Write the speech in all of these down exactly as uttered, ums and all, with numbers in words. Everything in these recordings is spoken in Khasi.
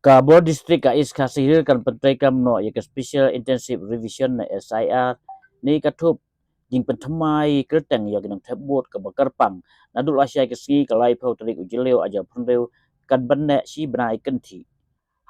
Ka bor district ka East Khasi Hills kan pyntreikam noh ïa ka Special Intensive Revision ne S I R ne ka thup jingpynthymmai kyrteng ïa ki nongthep vote kaba kyrpang naduh lashai ka sngi ka laiphew tarik u Jylliew arhajar arphew hynriew kan bynta shi bnai kynthih.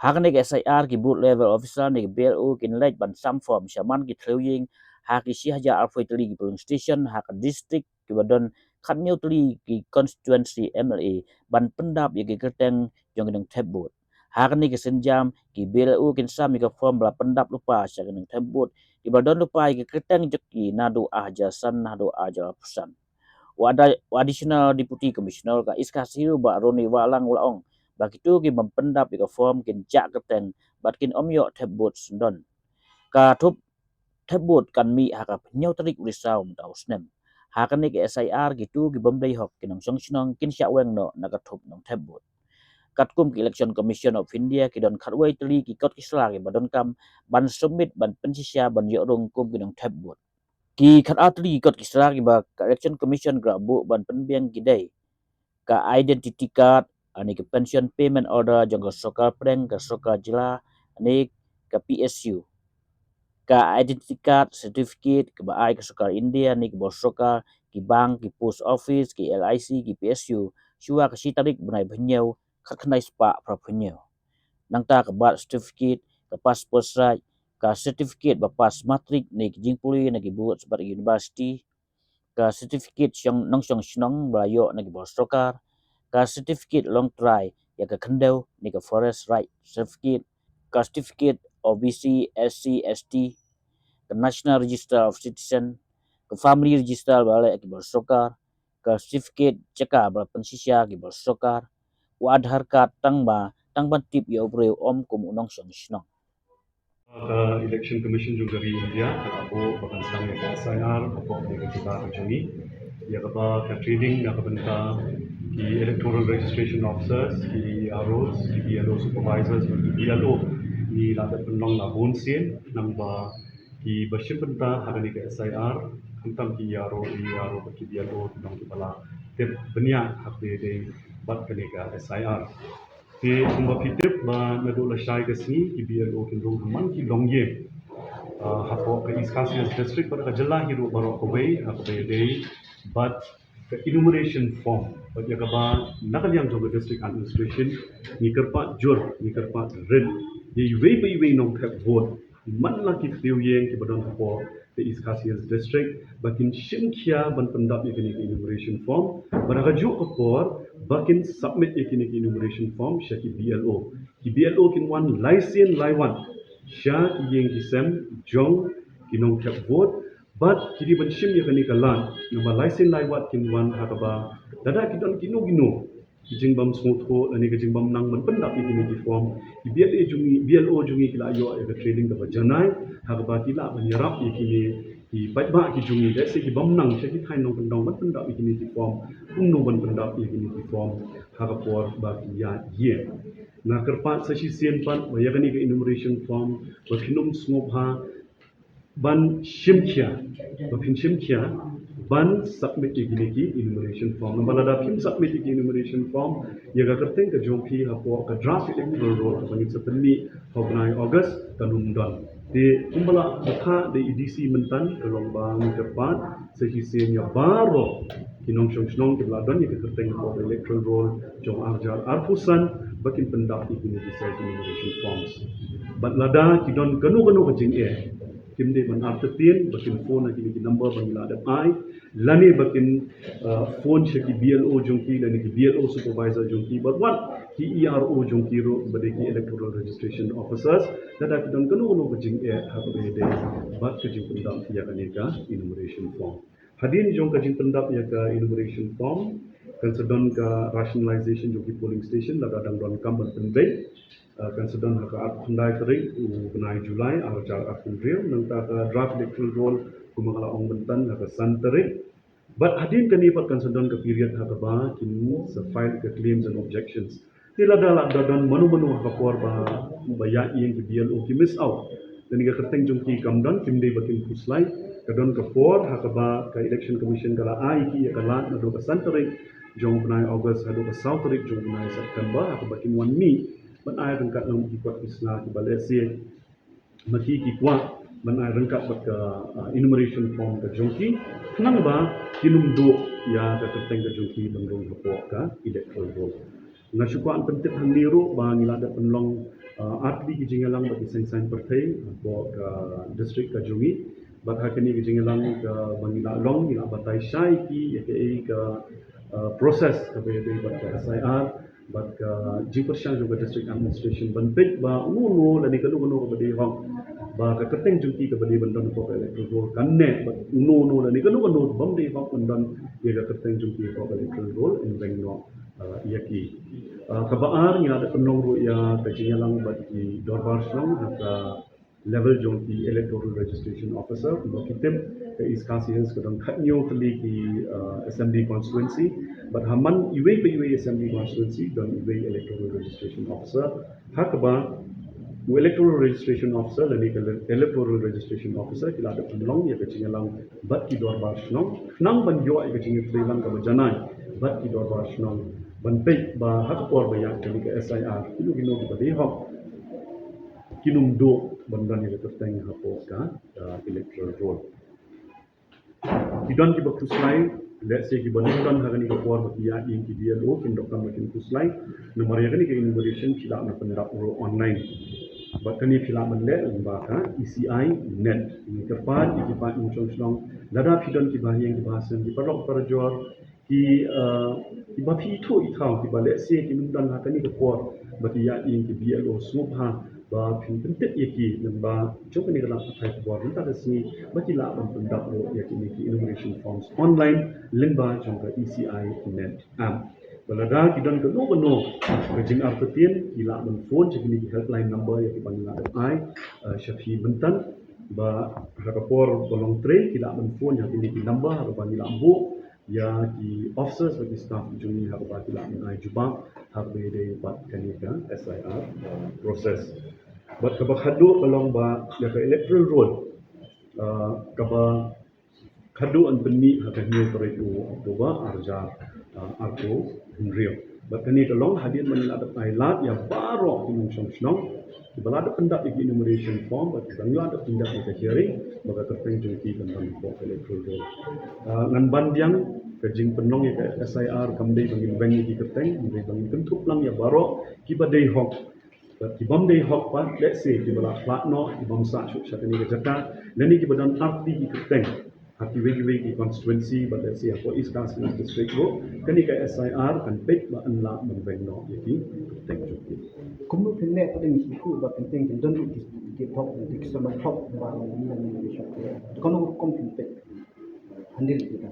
Ha kane ka S I R ki booth level officer ne ki B L O kin leit ban sam form sha man ki thliew ïing ha ki shi hajar arphew tylli ki polling station ha ka district kiba don khathynñiew tylli ki constituency M L A ban pyndap ïa ki kyrteng jong ki nongthep vote. Ha kane ka sienjam ki B L O kin sam ïa ka form ba la pyndap lypa sha ki nongthep vote kiba don lypa ïa ki kyrteng jong ki naduh arhajar san naduh arhajar arphew san. U Additional Deputy Commissioner ka East Khasi Hills Bah Ronnie Wahlang u la ong ba kito ki bym pyndap ïa ka form kin jah kyrteng bad kin ym ïoh thep vote syndon. Ka thup thep vote kan mih ha ka hynñiew tarik u Risaw mynta u snem. Ha kane ka S I R kito ki bym dei hok ki nongshong shnong kin shah weng noh na ka thup nongthep vote. Katkum ka Election Commission of India ki don khatwei tylli ki kot ki sla kiba donkam ban submit ban pynshisha ban ïoh rung kum ki nongthep vote. Ki khatar tylli ki kot ki sla kiba ka Election Commission ka la buh ban pynbiang ki dei ka identity card, ne ka pension payment order jong ka sorkar pdeng, ka sorkar jylla ne ka P S U. Ka identity card certificate kaba ai ka sorkar India ne ka bor sorkar, ki bank, ki post office, ki L I C, ki P S U shuwa ka shi tarik bnai ba hynñiew khatkhyndai spah phra phew hynñiew. Nangta ka birth certificate, ka passport size, ka certificate ba pass matric ne ki jingpule na ki board bad university, ka certificate shong nongshong shnong ba la ïoh na ki bor sorkar, ka certificate long try ïa ka khyndew ne ka forest right certificate, ka certificate O B C, S C, S T, ka National Register of Citizen, ka Family Register ba la leh ki bor sorkar, ka certificate jaka ba la pynshisha ki bor sorkar, u Aadhaar card tang ba tang ban tip ïa u briew ym kum u nongshong shnong. Ka Election Commission jong ka ri India ka la buh ba kan sdang ïa ka S I R hapoh ka jylla ka jong ngi. Ïa kaba ka training na ka bynta ki Electoral Registration Officers, ki E R Os, ki B L O Supervisors, ki B L O, ngi la dep pynlong la bun sien, nangba kiba shim bynta ha kane ka S I R, khamtam ki E R O, E R O bad ki B L O ki long kiba la tip bniah ha kaba ïadei bad kane ka S I R. Te kumba phi tip ba naduh lashai ka sngi ki B L O kin rung ha man ki longïing, ah, hapoh ka East Khasi Hills District bad ka jylla hi ruh baroh kawei ha kaba ïadei bad ka enumeration form bad ïa kaba na ka liang jong ka District Administration ngi kyrpad jur, ngi kyrpad rit ïa iwei pa iwei nongthep vote man la ki thliew ïing kiba don hapoh ka East Khasi Hills District ba kin shim khia ban pyndap ïa kine ki enumeration form, bad ha kajuh ka por ba kin submit ïa kine ki enumeration form sha ki B L O. Ki B L O kin wan lai sien lai wat sha ki ïing ki sem jong ki nongthep vote bad ki dei ban shim ïa kane ka lad, namar lai sien lai wat kin wan ha kaba lada ki don kino kino ki jingbym sngewthuh lane ka jingbymnang ban pyndap ïa kine ki form, ki B L A jong ngi, B L O jong ngi ki la ïoh ïa ka training kaba janai ha kaba ki lah ban ïarap ïa kine ki paidbah ki jong ngi, lehse ki bym nang sha ki thaiñ nongkyndong ban pyndap ïa kine ki form, kumno ban pyndap ïa kine ki form ha ka por ba ki ïaid ïing. Nga kyrpad sa shisien pat ba ïa kane ka enumeration form ba phin ym sngewbha ban shim khia, ba phin shim khia ban submit ïa kine ki enumeration form. Namar lada phim submit ïa ki enumeration form, ïa ka kyrteng ka jong phi hapoh ka draft electoral roll kaba ngin sa pynmih ha u bnai August kan ym don. Te kumba la kata da i D C mynta, ka long ba ngi kyrpad sa shisien ïa baroh ki nongshong shnong kiba la don ïa ka kyrteng hapoh ka electoral roll jong arhajar arphew san ba kin pyndap ïa kine ki self enumeration forms. Bad lada ki don kano kano ka jingeh, kim dei ban artatien ba kin phone ha kine ki number ba ngi la dep ai, lane ba kin, uh, phone sha ki B L O jong ki lane ki B L O supervisor jong ki bad wat ki E R O jong ki ruh ba dei ki electoral registration officers, lada ki don kano kano ka jingeh ha kaba ïadei bad ka jingpyndap ïa kane ka enumeration form. Hadien jong ka jingpyndap ïa ka enumeration form, kan sa don ka rationalization jong ki polling station lada dang donkam ban pynbeit. Ah, kan sa don ha ka arphew khyndai tarik u bnai July arhajar arphew hynriew, nangta ka draft electoral roll kumba nga la ong mynta ha ka san tarik. Bad hadien kane pat kan sa don ka period ha kaba kin sa file ka claims and objections. Te lada la da don mano mano ha ka por ba, ba ïaid ïing ki B L O ki miss out, lane ka kyrteng jong ki kam don, kim dei ba kin khuslai, Ka don ka por ha kaba ka Election Commission ka la ai ki ïa ka lad naduh ka san tarik jong u bnai August haduh ka saw tarik jong u bnai September ha kaba kin wan mih ban ai ryngkat lang ki kwah ki sla kiba lehse ma ki ki kwah ban ai ryngkat bad ka, ah, enumeration form ka jong ki, khnang ba kin ym duh ïa ka kyrteng ka jong ki ban rung hapoh ka electoral roll. Nga shu kwah pyntip hangne ruh ba ngi la dep pynlong, ah, artylli ki jingïalang bad ki seng saiñ pyrthei hapoh ka district ka jong ngi. Bad ha kane ka jingïalang kaba ngi la long, ngi la batai shai ki ïa kaei ka, ah, process kaba ïadei bad ka S I R bad ka jingpyrshang jong ka district administration ban peit ba uno uno lane kano kano kaba dei hok ba ka kyrteng jong ki kaba dei ban don hapoh ka electoral roll kan neh, bad uno uno lane kano kano bym dei hok ban don ïa ka kyrteng jong ki hapoh ka electoral roll, yn weng noh, ah, ïa ki. Ah, kaba ar, ngi la dep pynlong ruh ïa ka jingïalang bad ki dorbar shnong ha ka level jong ki electoral registration officer, kumba ki tip ka East Khasi Hills ka don khathynñiew tylli ki, ah, assembly constituency, bad ha man iwei pa iwei assembly constituency don iwei electoral registration officer. Ha kaba u electoral registration officer lane ka le-, electoral registration officer ki la dep pynlong ïa ka jingïalang bad ki dorbar shnong khnang ban ïoh ïa ka jingïatreilang kaba janai bad ki dorbar shnong ban peit ba ha ka por ba ïaid kane ka S I R kino kino kiba dei hok kin ym duh ban don ïa ka kyrteng hapoh ka, ah, electoral roll. Ki don kiba khuslai, lehse kiba nym don ha kane ka por ba ki ïaid ïing ki B L O, kin donkam ba kin khuslai. Namar ïa kane ka enumeration ki lah ban pyndap ruh online. Bad kane phi lah ban leh lyngba ka E C I net. Ngi kyrpad ïa ki paid nongshong shnong, lada phi don kiba ha ïing kiba ha sem, ki paralok parajor, ki, eh, kiba phi ithuh ithaw, kiba lehse kim don ha kane ka por ba ki ïaid ïing ki B L O, sngewbha ba phin pyntip ïa ki, namar ba jong kane ka lad pathai khubor mynta ka sngi ba ki lah ban pyndap ruh ïa kine ki enumeration forms online lyngba jong ka E C I net app. Ba lada ki don kano kano ka jingartatien, ki lah ban phone sha kine ki helpline number ïa kiba ngi la dep ai, eh, sha phi mynta. Ba ha ka por ba long trei ki lah ban phone ïa kine ki number ha kaba ngi lah buh ïa ki officers bad ki staff jong ngi ha kaba ki lah ban ai jubab ha kaba ïadei bad kane ka S I R, uh, process. Bad kaba khadduh ka long ba ïa ka electoral roll, uh, kaba khadduh yn pynmih ha ka hynñiew tarik u October ar hajar, uh, arphew hynriew. Bad kane ka long hadien ba ngi la dep ai lad ïa baroh ki nongshong shnong kiba la dep pyndap ïa ki enumeration form bad kiba la dep pyndap ïa ka hearing ba ka kyrteng jong ki kan don hapoh ka electoral roll. Ah, ngan ban biang, ka jingpynlong ïa ka S I R kam dei ba ngin weng ïa ki kyrteng, kam dei ba ngin kynthup lang ïa baroh kiba dei hok. Bad ki bym dei hok pat, lehse kiba la khlad noh, ki bym sah shuh sha kane ka jaka, lane kiba don artylli ki kyrteng ha kiwei kiwei ki constituency, bad lehse hapoh East Khasi Hills District ruh, kane ka S I R kan peit ba yn lah ban weng noh ïa ki kyrteng jong ki. Kumno phin leh pat ban sngewthuh ba kyrteng kin don ruh ki, ki thok, ki seng thok ba ngi ngi ngi shop. Kumno kum phin peit. Handle kita.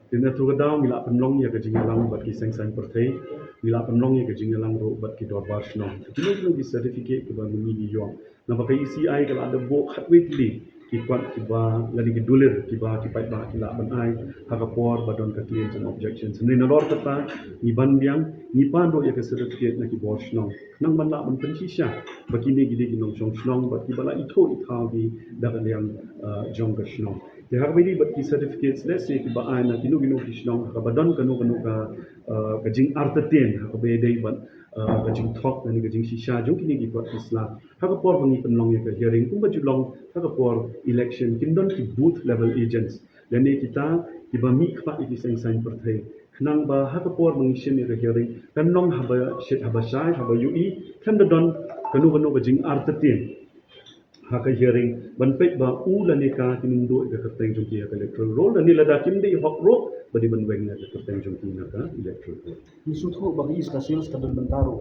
Te na kata ka daw ngi la pynlong ïa ka jingïalang bad ki seng saiñ pyrthei, ngi la pynlong ïa ka jingïalang ruh bad ki dorbar shnong. Kino kino ki certificate kiba ngi ngi ïoh. Naba ka E C I ka la dep buh khatwei tylli ki kwat kiba lane ki dulir kiba ki paidbah ki lah ban ai ha ka por ba don ka claims and objections. Hynrei nalor kata ngi ban biang, ngi pan ruh ïa ka certificate na ki bor shnong. Khnang ban lah ban pynshisha ba kine ki dei ki nongshong shnong bad kiba la ithuh ithaw ki da ka liang, uh, jong ka shnong. Te ha kaba ïadei bad ki certificates, lehse kiba ai na kino kino ki shnong ha kaba don kano kano ka, uh, ka jingartatien ha kaba ïadei bad, uh, ka jingthok lane ka jingshisha jong kine ki kwat ki sla. Ha ka por ba ngi pynlong ïa ka hearing kumba ju long ha ka por election, kin don ki booth level agents lane kita kiba mih khmat ïa ki seng saiñ pyrthei. Khnang ba ha ka por ba ngi shim ïa ka hearing kan long haba shit haba shai haba ïohi, khlem da don kano kano ka jingartatien ha ka hearing ban peit ba u lane ka kin ym duh ïa ka kyrteng jong ki ha ka electoral roll, lane lada kim dei hok ruh ba dei ban weng ïa ka kyrteng jong ki na ka electoral roll. Ngi sngewthuh ba ka East Khasi Hills ka don bynta ruh.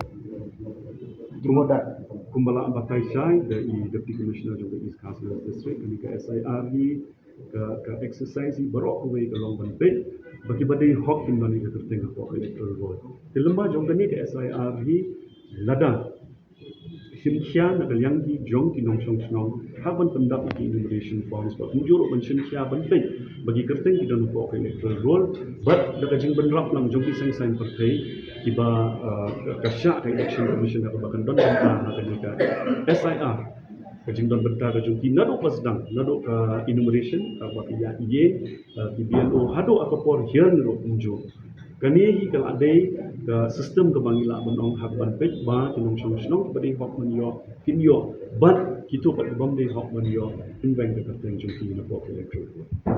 Kumba la batai shai da i Deputy Commissioner jong ka East Khasi Hills District, kane ka S I R hi ka, ka exercise hi baroh kawei ka long ban peit ba kiba dei hok kin don ïa ka kyrteng hapoh ka electoral roll. Te lyngba jong kane ka S I R hi, lada shim khia na ka liang ki jong ki nongshong shnong ha ban pyndap ïa ki enumeration forms, ba kumjuh ruh ban shim khia ban peit ba ki kyrteng ki don hapoh ka electoral roll, bad da ka jingbynrap lang jong ki seng saiñ pyrthei kiba, uh, ka shah ka Election Commission ha kaba kan don bynta ha kane ka S I R. ka jingdon bynta ka jong ki naduh ba sdang, naduh ka enumeration, ka ba ka ïa ïeng, uh, ki B L O, haduh ka por hiar ne ruh kumjuh. Kane hi ka la dei ka system ka ba ngi lah ban ong ha ka ban peit ba ki nongshong shnong ba dei hok ban ïoh kin ïoh, bad kito ba bym dei hok ban ïoh kin weng ka kyrteng jong ki na pdeng electoral roll.